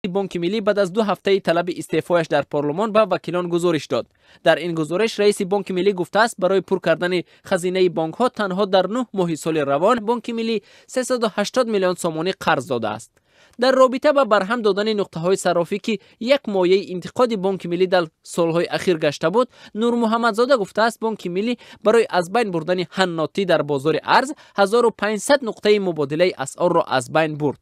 Бонки Миллӣ баъд аз 2 ҳафтаи талаби истеъфояш дар парлумон ба вакилон гузориш дод. Дар ин гузориш раиси Бонки Миллӣ гуфтааст, барои пур кардани хазинаи бонкҳо танҳо дар 9 моҳи соли равон Бонки Миллӣ 380 миллион сомонӣ қарз додааст. Дар робита ба барҳам додани нуқтаҳои саррофӣ, ки як мояи интиқоди Бонки Миллӣ дар солҳои ахир гашта буд, Нурмуҳаммадзода гуфтааст, Бонки Миллӣ барои аз байн бурдани ҳаннотӣ дар бозори арз 1500 нуқтаи мубодилаи асъорро аз байн бурд.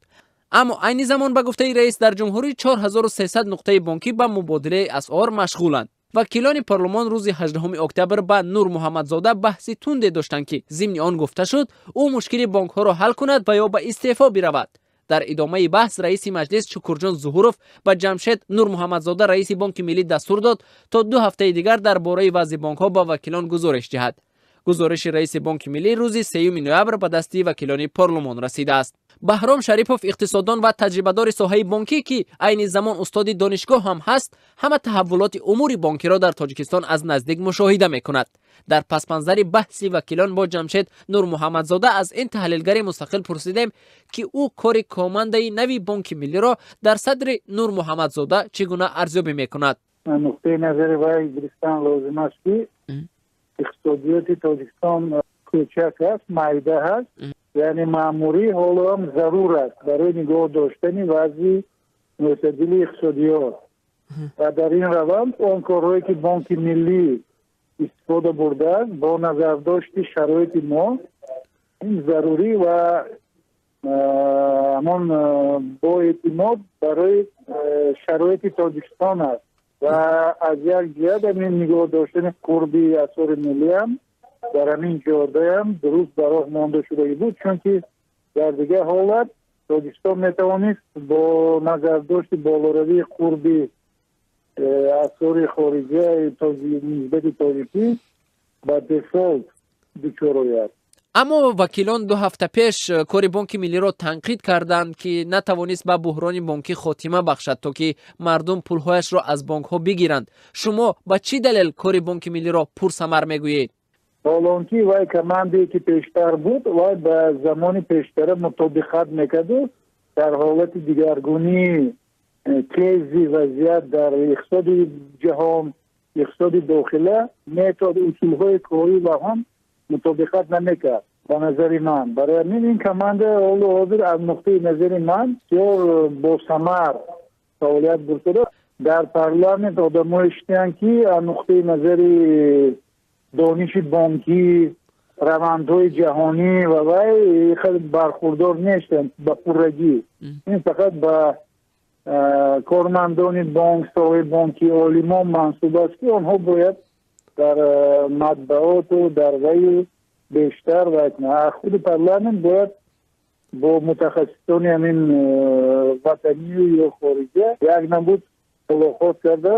Аммо айни замон, ба гуфтаи раис, дар ҷумҳурӣ 4300 нуқтаи бонкӣ ба мубодилаи асъор машғуланд. Вакилони парлумон рӯзи 18 октябр ба Нурмуҳаммадзода баҳси тунде доштанд, ки зимни он гуфта шуд, ӯ мушкили бонкҳоро ҳал кунад ва ё ба истеъфо биравад. Дар идомаи баҳс раиси маҷлис Шукурҷон Зуҳуров ба Ҷамшед Нурмуҳаммадзода, раиси Бонки Миллӣ, дастур дод, то 2 ҳафтаи дигар дар бораи вазъи бонкҳо ба вакилон гузориш диҳад. Гузориши раиси Бонки Миллӣ рӯзи 3 ноябр ба дасти вакилони парлумон расидааст. Баҳром Шарипов, иқтисоддон ва таҷрибадори соҳаи бонкӣ, ки айни замон устоди донишгоҳ ҳам ҳаст, ҳама таҳаввулоти умури бонкиро дар Тоҷикистон аз наздик мушоҳида мекунад. Дар пасманзари баҳси вакилон бо Ҷамшед Нурмуҳаммадзода аз ин таҳлилгари мустақил пурсидем, ки ӯ кори командаи нави Бонки Миллиро дар садри Нурмуҳаммадзода чӣ гуна арзёбӣ мекунад. Нуқтаи назари вай гирифтан лозим аст, ки иқтисодиёти Тоҷикистон кӯчак аст, майда ҳаст, яъне маъмурӣ ҳоло ҳам зарур аст барои нигоҳ доштани вазъи мӯътадили иқтисодиёт. Ва дар ин раванд он корҳое, ки Бонки Миллӣ истифода бурдааст, бо назардошти шароити мо ин зарурӣ ва ҳамон боэътимод барои шароити Тоҷикистон аст. Ва аз як ҷиҳат ҳамин нигоҳ доштани қурби асъори миллиам дар ҳамин ҷодаам дуруст ба роҳ монда шудагӣ буд, чунки дар дигар ҳолат Тоҷикистон метавонист бо назардошти болоравии қурби асъори хориҷия нисбати тоҷикӣ ба дефолт дучор ояд. Аммо вакилон 2 ҳафта пеш кори Бонки Миллиро танқид карданд, ки натавонист ба буҳрони бонкӣ хотима бахшад, то ки мардум пулҳояшро аз бонкҳо бигиранд. Шумо ба чӣ далел кори Бонки Миллиро пурсамар мегӯед? Ҳол он ки вай командае, ки пештар буд, вай ба замони пештара мутобиқат мекарду дар ҳолати дигаргунии тези вазъият дар иқтисоди ҷаҳон, иқтисоди дохила, метод, усулҳои корӣ ва ҳам мутобиқат намекард, ба назари ман. Барои ҳамин ин команда ҳолу ҳозир аз нуқтаи назари ман бисёр босамар фаъолият бурдада. Дар парламент одамое шидаанд, ки аз нуқтаи назари дониши бонкӣ, равандҳои ҷаҳонӣ ва вай хеле бархурдор нестанд ба пуррагӣ. Ин фақат ба кормандони бонк, соҳаи бонкӣ, олимон мансуб аст, ки онҳо бояд дар матбуоту дар ваю бештар вай кунанд. Худи парламент бояд бо мутахассисони ҳамин ватанию ё хориҷа як набуд мулоқот карда,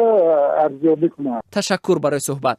арзёбӣ кунад. Ташаккур барои суҳбат.